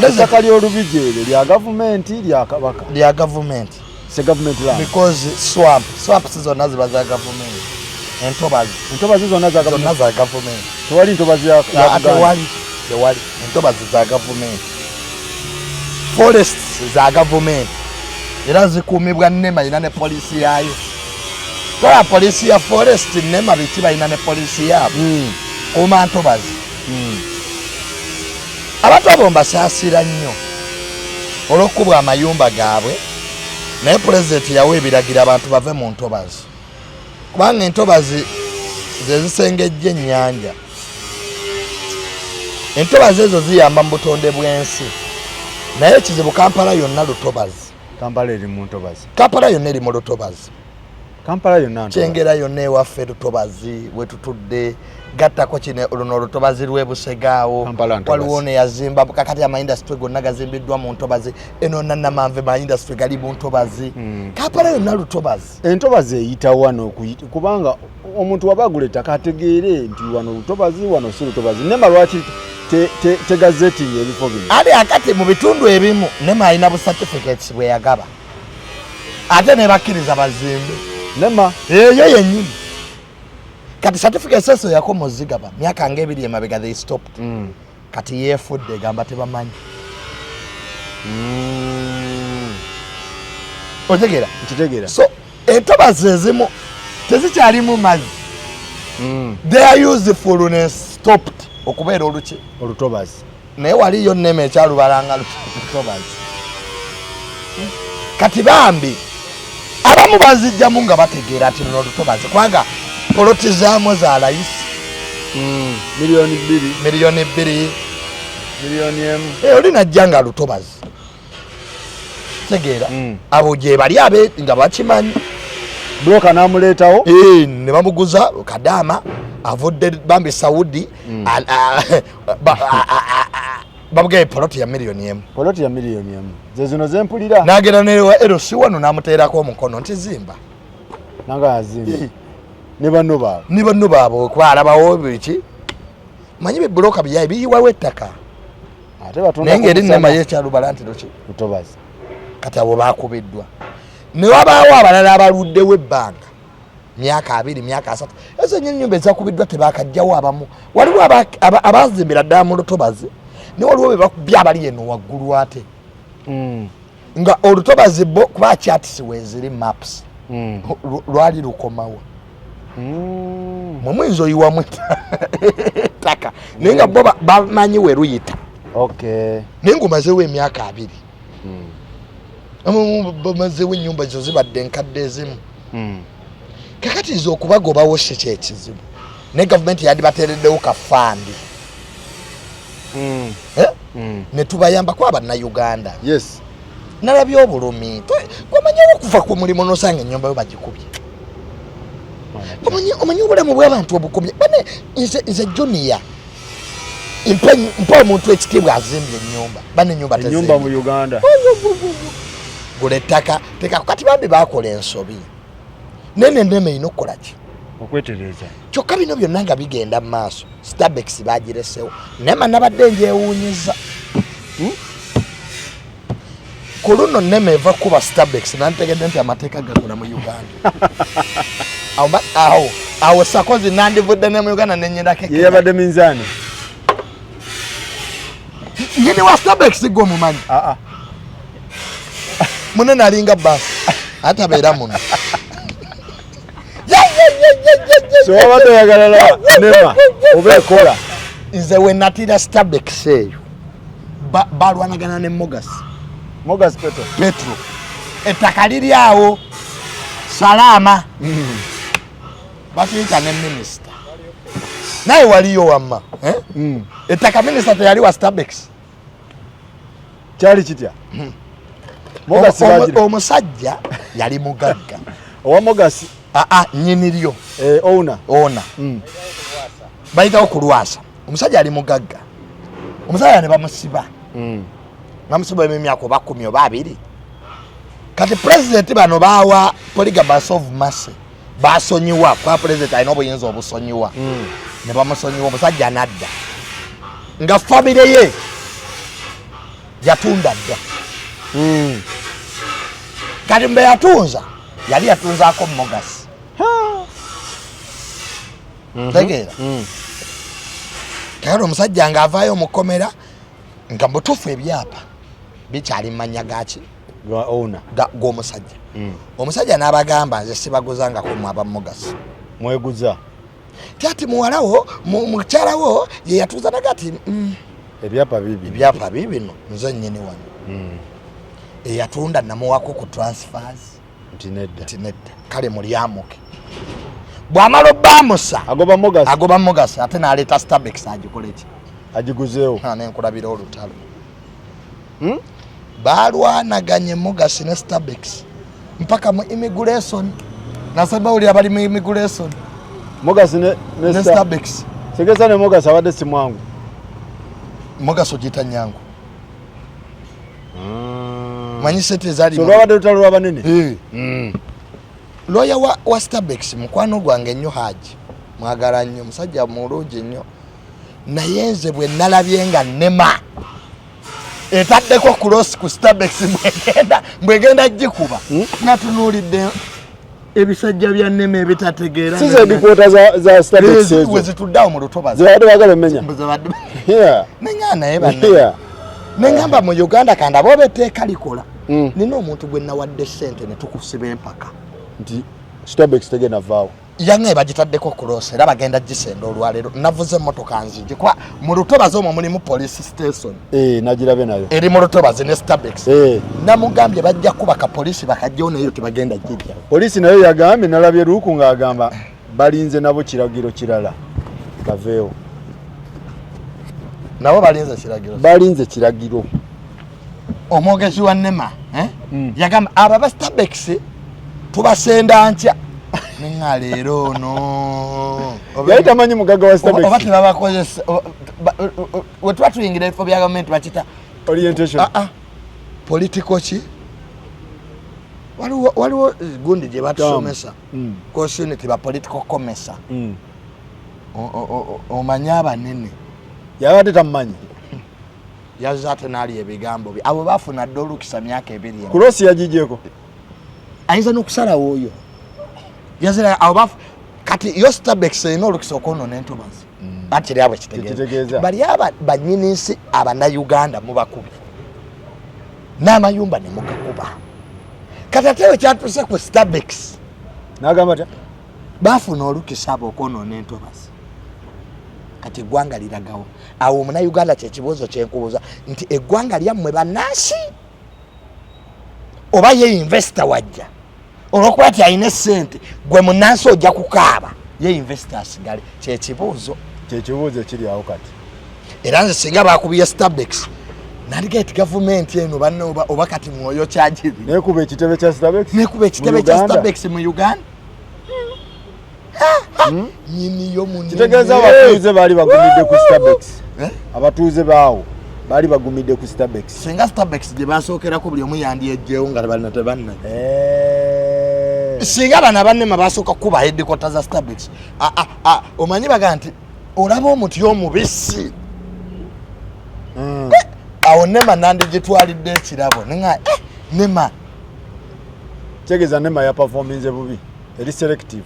Ettaka ly'Olubigi eryo lya gavumenti, lya Kabaka? Lya gavumenti. Se government land. Because swamps zonna ziba za gavumenti, entobazi. Entobazi zonna za zonna za gavumenti. Tewali ntobazi ya Buganda? Tewali, tewali. Entobazi za gavumenti, forests za gavumenti, era zikuumibwa NEMA, ina ne poliisi yaayo. Tola poliisi ya forest, NEMA, biki, balina ne poliisi yaabwe. Kuuma ntobazi. Abantu abo mbasaasira nnyo olw'okukubwa amayumba gaabwe, naye pulezidenti yawa ebiragiro abantu bave mu ntobazi, kubanga entobazi ze zisengejja ennyanja. Entobazi ezo ziyamba mu butonde bw'ensi, naye ekizibu Kampala yonna lutobazi. Kampala eri mu ntobazi. Kampala yonna eri mu lutobazi. Kampala yonna ntobazi. Kyengera yonna ewaffe lutobazi wetutudde, gattako kino luno olutobazi lw'Ebusegaawo. Kampala ntobazi. Waliwo neyazimba kakati amaindustry gonna gazimbiddwa mu ntobazi eno, Namanve maindustry gali mu ntobazi. Kampala yonna lutobazi. Entobazi eyita wano kubanga omuntu waba agula ettaka ategeere nti wano lutobazi, wano si lutobazi. NEMA lwaki tegazetinga ebifo bino? Ali akati mu bitundu ebimu NEMA alina bu certificates bwe yagaba, ate nebakkiriza bazimbe. NEMA? Eyo yennyini. Kati certificates ezo yakoma ozigaba myaka ngaebiri emabega, they stopped. Kati yeefudde egamba tebamanyi. Otegeera? Nkitegeera. So entobazi ezimu tezikyalimu mazzi. Their usefulness stopped okubeera oluki? Olutobazi. Naye waliyo NEMA ekyalubalanga lutobazi. Kati bambi abamu bazijjamu nga bategeera nti luno lutobazi, kubanga poloti zaamu za layisi. 2 miliyoni. 2 miliyoni. 1 miliyoni. Eh, oli najja nga lutobazi, tegeera. Abo gye bali abe nga bakimanyi. Broker n'amuleetawo. Eh, ne bamuguza kadaama avudde bambi Saudi. Bamugaye poloti ya 1 miliyoni. Poloti ya 1 miliyoni ze zino zempulira. N'agenda newa LC wano n'amuteerako omukono nti zimba. Nanga yazimba ne banno baabwe. Ne banno baabwe, kuba alabawo biki, manyi bibuloka byayi biyiwawo ettaka. Ate batunda. Naye ngeri ku musana. NEMA yekyalubala nti luki? Lutobazi. Kati abo bakubiddwa, ne wabaawo abalala abaluddewo ebbanga myaka 20, myaka 30. Ezo nyo ennyumba ezakubiddwa tebakajjawo. Abamu waliwo abazimbira ddala mu lutobazi, ne waliwo be bakubye abali eno waggulu, ate nga olutobazi bo kuba charts weeziri, maps. Lwali lukomawo. Mwe muyinza oyiwamu ettaka, naye nga bo bamanyi we luyita. Naye ng'omazeewo emyaka 20. Abamu bamazeewo ennyumba ezo zibadde enkadde ezimu. Kakati nze okubagobawo si kyekizibu, naye gavumenti yandibateereddewo ka fund. Eh? Ne tubayambako abannayuganda. Nalabye obulumi. Gwemanyiwo okuva ku mulimu nosanga ennyumba yo bagikubye. Omanyi obulamu bw'abantu obukomye bane. Nze Junior, mpa omuntu ekitiibwa azimbye ennyumba. Bane ennyumba ennyumba mu tezimbye. Uganda. Gula ettaka teka. Kati bambi bakola ensobi nene, NEMA erina okukola ki? Okwetereeza. Kyokka bino byonna nga bigenda mu maaso, Stabex bagiresewo. NEMA nabadde njewuunyiza. Ku luno NEMA eva kuba Stabex, nantegedde nti amateeka gakola mu Uganda. Awo sakozi nandivudde ne mu Uganda nenyendako. Ye yabadde minzaani. Nyini wa Stabex gwe omumanyi? Aa. Munene alinga basi, ate abeera muno. So wabadde oyagala laba NEMA oba ekola. Nze we natira Stabex eyo, balwanagana ne Mogas. Mogas Petro. Petro, ettaka liri awo. Salaama. Batuyita ne minisita naye waliyo wamma, eh? Ettaka minisita teyali wa Stabex. Kyali kitya? Omusajja yali mugagga. Owa Mogasi? Aa, nyini lyo. Eh, owner. Owner. Bayitawo ku Lwasa. Omusajja yali mugagga, omusajja ne bamusiba. Bamusiba emyaka oba 10 oba 20. Kati pulezidenti bano bawa polygamous of mercy, basonyiwa, kuba pulezidenti alina obuyinza obusonyiwa. Ne bamusonyiwa, omusajja nadda nga famire ye yatunda dda. Kati mbe yatunza, yali yatunzaako Mogasi. Tegeera? Kakati omusajja ng'avaayo mukomera nga mutuufu ebyapa bikyali mumanya gaki? Gwa owner. G'omusajja. Omusajja n'abagamba, "Nze sibaguzangako mu aba Mogasi." Mweguza. Ti ati muwalawo, mukyalawo ye yatuuza, naga ati, Ebyapa bibi. Ebyapa biibino, nze nnyini wano. Eyatunda namuwako ku transfers? Nti nedda. Nti nedda. Kale mulyamuke. Bw'amala obbaamusa, agoba Mogasi. Agoba Mogasi, ate n'aleeta Stabex agikole ki? Agiguzeewo. Nenkulabira olutalo. Balwanaganye Mogasi ne Stabex mpaka mu immigration. Nasabawulira bali mu immigration. Mogasi ne ne Stabex. Segeza ne Mogasi abadde si mwangu. Mogasi ogiyita nyangu? Manyi sente ezali So lwabadde lutalo lw'abanene. Eh. Lawyer wa Stabex mukwano gwange nnyo, Haji, mwagala nnyo, musajja mulungi nnyo, naye nze bwe nalabye nga nema etaddeko cross ku Stabex, mbwegenda gikuba, natunuulidde ebisajja bya NEMA ebitategeera. Si ze headquarter za Stabex ezo? We zituddeawo mu lutobazi. Zebadde bagala emenya. Neŋaa naye banne neŋŋamba mu Uganda kandaba oba etteeka likola. Nina omuntu gwe nawadde sente ne tukusiba empaka. Nti Stabex tegenda vaawo. Yange bagitaddeko cross era bagenda gisenda olwaleero. Navuze emmotoka nzigi kuba mu lutobazi omwo mulimu police station. Eh, nagirabe nayo. Eri mu lutobazi ne Stabex. Namugambye bajja kuba ka polisi bakajjawo, nayo tebagenda gijjawo. Poliisi nayo yagambye, nalabye Luuku ng'agamba balinze nabo kiragiro kirala baveewo. Nabo balinze kiragiro. Balinze kiragiro. Omwogezi wa NEMA, eh? Yagamba abo aba Stabex tubasenda nkya. Neŋa leero ono Yali tamanyi mugagga wa oba Stabex. Tebabakozesa we tuba tuyingira ebifo bya gavumenti bakita Orientation. Ah, ah. Political ki, waliwo gundi gye batusomesa consunity ba political commissar. Omanye abanene. Yabadde tamumanyi. Yazze ate n'alya ebigambo bye. Abo bafuna dde olukisa myaka 2 Cross yagigyeko. Ayinza n'okusalawo oyo yazira abo kati yo Stabex erina olukisa okwonoona entobazi, anti lyabwe. Kitegeeza. Kitegeeza bali aba bannyini nsi Abannayuganda mubakubi n'amayumba ne mugakuba. Kati ate we kyatuuse ku Stabex, N'agamba tya? Baafuna olukisa abo okwonoona entobazi. Kati eggwanga liragawo awo? Omunauganda, kyekibuuzo kyenkubuuza nti eggwanga lyammwe bannansi oba ye investor wajja olwokuba ti alina esente, gwe munansi ojja kukaaba, ye investor asigale? Kyekibuuzo. Kyekibuuzo ekiri awo kati. Era nze singa bakubye Stabex, nandiga ti gavumenti eno banne oba kati mwoyo kyagiri. Nekuba ekitebe kya Stabex. Nekuba ekitebe mu kya Uganda. Stabex mu Uganda, nyiniyo munene. Kitegeeza abatuuze baali bagumidde ku Stabex. Eh? Abatuuze baawo baali bagumidde ku Stabex. Singa Stabex gye basookerako, buli omu yandyejjewo nga bano tebanna. Singa bano abannema basooka kukuba headquarter za Stabex. Ah, ah, ah, omanyi baga nti olaba omuti omubisi. Awo NEMA nandigitwalidde ekirabo nenga, eh, NEMA. Kitegeeza NEMA yaperforminze bubi, eri selective.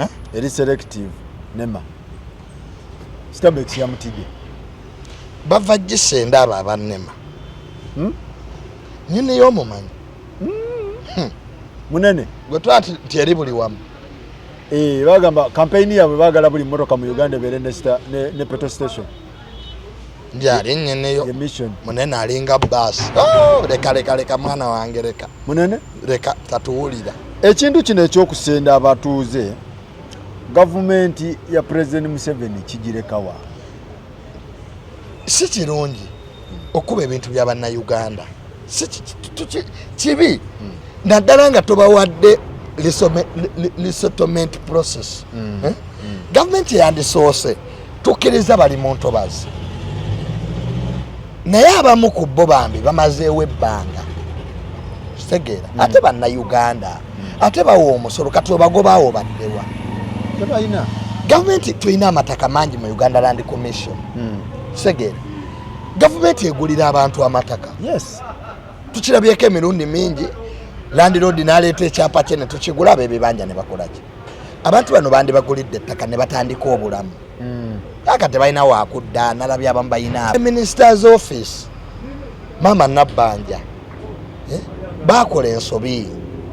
Eh? Eri selective NEMA. Stabex yamutidde. Bava gisenda abo abannema. Nyiniyo omumanyi. Munene. Gwe twati nti eri buli wamu. Eh, bagamba campaign yaabwe baagala buli mmotoka mu Uganda ebeere ne petrol station. Ndyali nyiniyo. Ye mission. Munene alinga baasi. Oh, leka leka leka, mwana wange, leka. Munene. Leka, tatuwulira. Ekintu kino ekyokusenda abatuuze, gavumenti ya President Museveni kigirekawa? Si kirungi okuba ebintu bya bannayuganda, si kibi, naddala nga tobawadde resettlement process. Eh? Gavumenti yandisoose tukkiriza bali mu ntobazi, naye abamu ku bo bambi bamazeewo ebbanga, kitegeera? Ate bannayuganda, ate bawa omusolo, kati obagobaawo baddewa? Tebalina. Gavumenti, tulina amataka mangi mu Uganda Land Commission, kitegeera? Gavumenti egulira abantu amataka. Tukirabyeko emirundi mingi, landlord n'aleeta ekyapa kye ne tukigula, ab'ebibanja ne bakolaki. Abantu bano bandibagulidde ettaka ne batandika obulamu. Aka tebalina wakudda. Nalabye abamu balina minister's office, maama Nabbanja, eh? Bakola ensobi,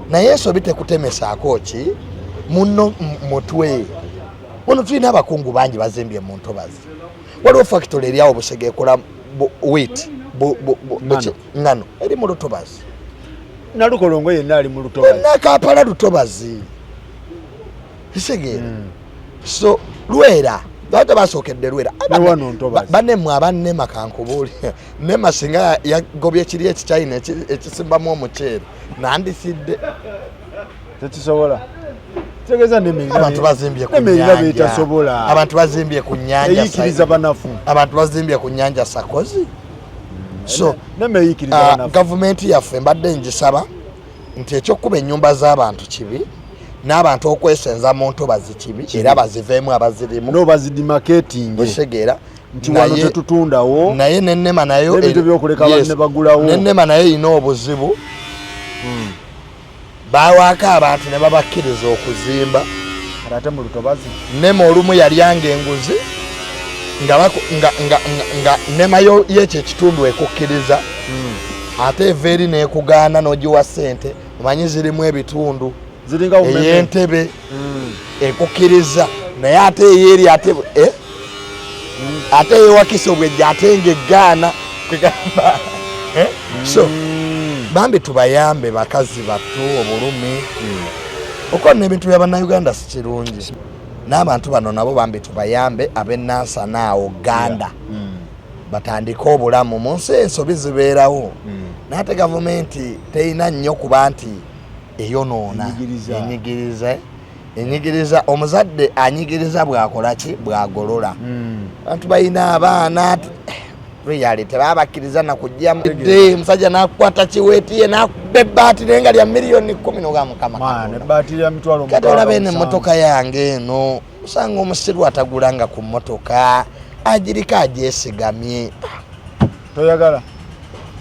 naye ensobi tekutemesaako ki muno mutwe. Wano tulina abakungu bangi bazimbye mu ntobazi. Waliwo factory eryawo Busega ekola wheat, Ngano. Ngano eri mu lutobazi. Nalukolongo yenna ali mu lutobazi. Nakampala lutobazi, kitegeera? So Lwera, baata basookedde Lwera. Ne wano ntobazi. Bannemwe abannema, kankubuuli, nema singa yagobye kiri ekichina ekisimbamu omuceere, nandisidde. Tekisobola, tegeeza. Abantu bazimbye ku Nemerera nyanja. Betasobola. Abantu bazimbye ku nyanja. Eyikiriza banafu. Abantu bazimbye ku nyanja Sakozi, so Nema eyikiriza banafu. Gavumenti yaffe mbadde ngisaba nti ekyokuba ennyumba z'abantu kibi, n'abantu okwesenza mu ntobazi kibi, era baziveemu abazirimu. No bazidemarcating. Okitegeera? Nti wano tetutundawo. Naye nenema nayo N'ebintu by'okuleka banne bagulawo. Nenema nayo erina obuzibu. Bawaako abantu ne babakkiriza okuzimba. Kati ate mu lutobazi. Nema olumu yalyanga enguzi nga nema y'ekyo ekitundu ekukkiriza, ate eva eri n'ekugaana n'ogiwa ssente. Omanyi zirimu ebitundu. Ziringa umeme. Ey'entebe ekukkiriza, naye ate eyeri ate eh? Ate eyewakisa obwejja ate ngaeggaana kwegamba, eh? So bambi tubayambe bakazi battu obulumi. Okukola n'ebintu bya bannayuganda si kirungi, n'abantu bano nabo bambi tubayambe, ab'enansana awo Ganda, batandike obulamu mu nsi. Ensobi zibeerawo, naye ate gavumenti terina nnyo kuba nti eyonoona. Enyigiriza. Enyigiriza, enyigiriza. Omuzadde anyigiriza bwakola ki, bwagolola. Abantu balina abaana really tebabakkiriza nakujjamu. Omusajja nakukwata kiweetiye nakuba ebbaati naye nga lya miliyoni 10, noga Mukama Maana Katonda. Ebbaati lya mitwalo Kati olaba eno 67. Emmotoka yange eno, osanga omusiru atagulanga ku mmotoka agiriko agyesigamye. Toyagala,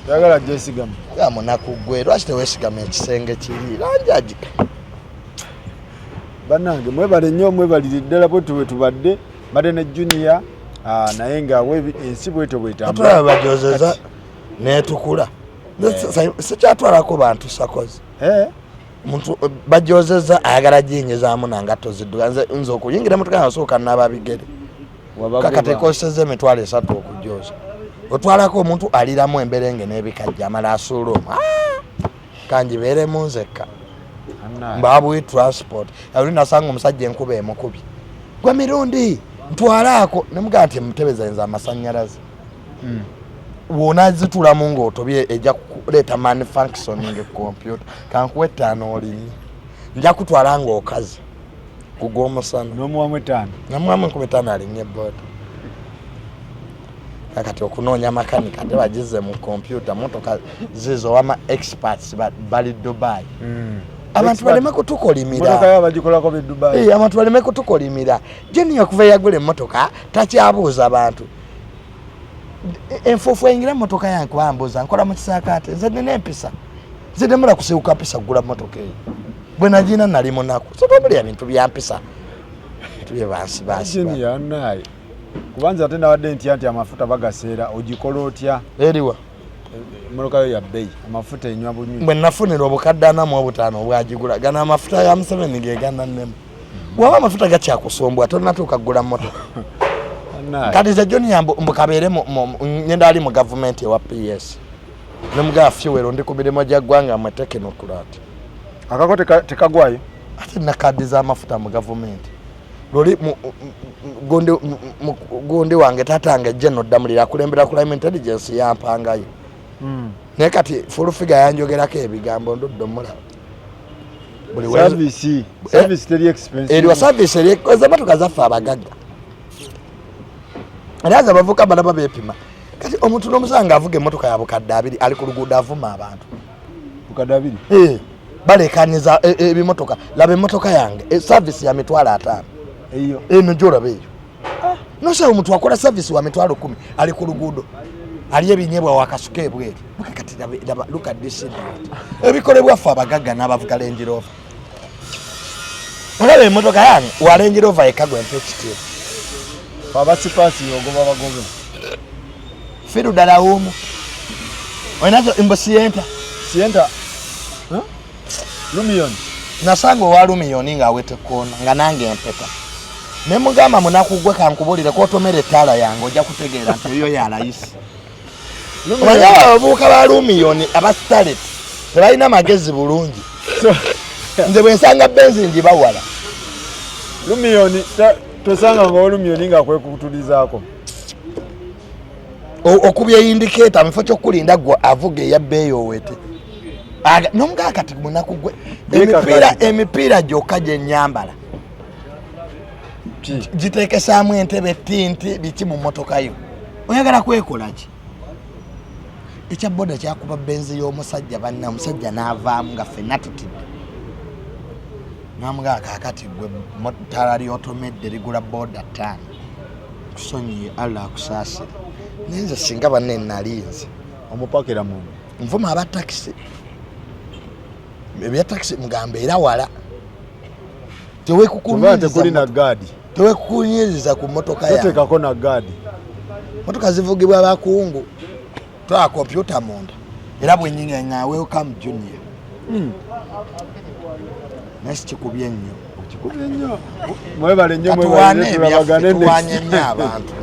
toyagala gyesigamu. Nga munaku gwe, lwaki teweesigama ekisenge kiri langi agi? Bannange, mwebale nnyo, mwebalire ddala. Bwe tubwe tubadde mbadde ne Junior, naye nga ensi bwetyo bwetambula. Atulaba bajozeza netukula. Sikyatwalako bantu sakozi. Muntu bajozeza ayagala giyingizaamu nangatto zidduka. Nze okuyingira emotoka nasooka naaba bigere. Wabagoba. Kakati ekoseza 30,000 okujoza, otwalako omuntu aliramu emberenge n'ebikajja, amala asuula omwo. Ah! Kangibeeremu nzekka. Annaye. Mbabuwi transport ali nasanga omusajja enkuba emukubye, gwe mirundi ntwalaako, nemugaa nti emutebeza nze amasanyalaze wonazitulamu ngaotobye ejja kuleeta malfunctioning computer, kankuwa 5 olinye, nja kutwala ngaokazi kugwomusana. N'omuwamu 5. Namuwamu 5,000 alinye boda. Kakati okunoonya makanika, ate bagize mu kompyuta, motoka zizo wama experts bali Dubai. Abantu baleme Motoka kutukolimira. Yo bagikolako be Dubai. Eh, abantu baleme kutukolimira. Jeni okuva eyagula emmotoka takyabuuza bantu. Enfuufu eyingira emmotoka yange kuba mbuuza nkola mu kisaakaate. Nze nina empisa, nze nemula kusibuka mpisa kugula mmotoka eyo. Bwe nagina nali munaku, so tobulya bintu bya mpisa tubye bansi bansi. Junior, annaye, kubanza ate nabadde ntya nti amafuta bagaseera, ogikola otya? Eriwa? Emmotoka yo ya bbeeyi, amafuta enywa bunywi. Bwe nafunira obukadde 45 obwagigula, gano amafuta ga Museveni ge ganannema. Waba amafuta gakyakusombwa, tonnatuuka kugula mmotoka. Annaye. Kati ze Junior mbu kabeere ngenda ali mu gavumenti ewa PS, nemugaa fuel ndi ku mirimu gya ggwanga mwe technocrat. Akako tekagwayo. Ate na kaadi z'amafuta mu gavumenti loli gundi wange tatange General Ddamulira akulembera Crime Intelligence yampangayo. Naye kati Full Figure yanjogerako ebigambo, ndudde omulaba. Service, service teri expensive. Eriwa service eri emotoka zaffe abagagga, era aza abavubuka balaba beepima. Kati omuntu n'omusanga avuga emotoka ya 20,000, ali ku luguudo avuma abantu. 20,000? Eh, balekaniza ebimotoka. Laba emotoka yange, service ya 50,000. Eyo? Eno gyolaba eyo. Nosaba omuntu akola service wa 10,000, ali ku luguudo ali ebinyebwa wakasuka ebweru. Look, kati laba, look at this idiot. Ebikolebwa ffe abagagga n'abavuga Range Rover. Olaba emotoka yange wa Range Rover yekka gwe mpa ekitiibwa. Abasipasi ogoba bagobe. Firu ddala wuumu olinazo mbu Sienta. Sienta. Huh? Rumion. Nasanga owa Rumion ng'aweta ekkoona nga nange empeta, ne mugamba, "Munaku gwe, kankubulire, kotomera ettaala yange ojja kutegeera nti eyo ya layisi." Omanyi abavubuka ba Rumion aba starlet tebalina magezi bulungi. Nze bwe nsanga Benz njibawala. Rumion tosanga nga olumion nga kwekutulizaako. Okubya indicator mu kifo ky'okulinda gwe avuga eya bbeeyi owete. Nomugaa kati munaku gwe, emipiira emipiira gyokka gye nyambala Ki? Giteekesaamu entebe tinti biki mu mmotoka yo, oyagala kwekola ki? Ekya boda kyakuba Benz y'omusajja banna, omusajja n'avaamu nga ffenna tutidde, namugaa, "Kaakati gwe ttaala lyotomedde ligula boda 5, kusonyiye, Allah akusaasire." Naye nze singa banne nalinze. Omupakira muntu. Nvuma aba takisi, ebya takisi mugambe era wala. Kuba tekuli na gaadi. Tewekukunyiriza ku motoka yange. Toteekako na gaadi. Motoka zivugibwa bakungu, twala kompyuta munda era bwenyini nga welcome junior. Naye sikikubye nnyo. Kikubye nnyo. Mwebale nnyo. Katuwane Mwebale, ebyaffe. tulabagane Tuwanye next. nnyo abantu.